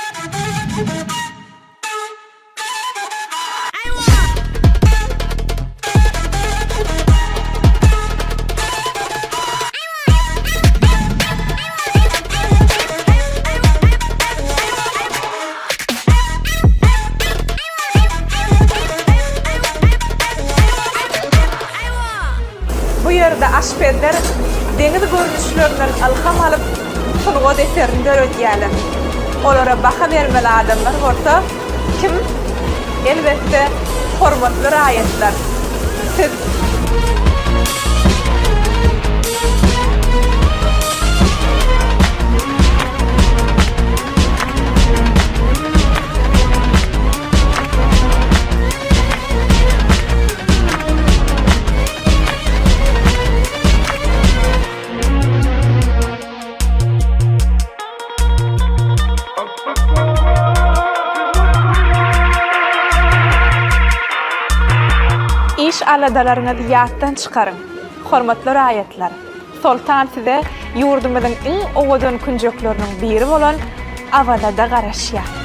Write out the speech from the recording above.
Bu ýerde aşpezler deňiz görnüşlerinden ylham alyp, sungat eserini döredýärler. Olara baha bermeli adamlar bolsa kim? Elbetde, hormatly raýatlar, siz! Iş aladalaryňyzy ýatdan çykaryň, hormatly raýatlar! Soltan size ýurdumyzyň iň owadan künjekleriniň biri bolan Awazada garaşýar.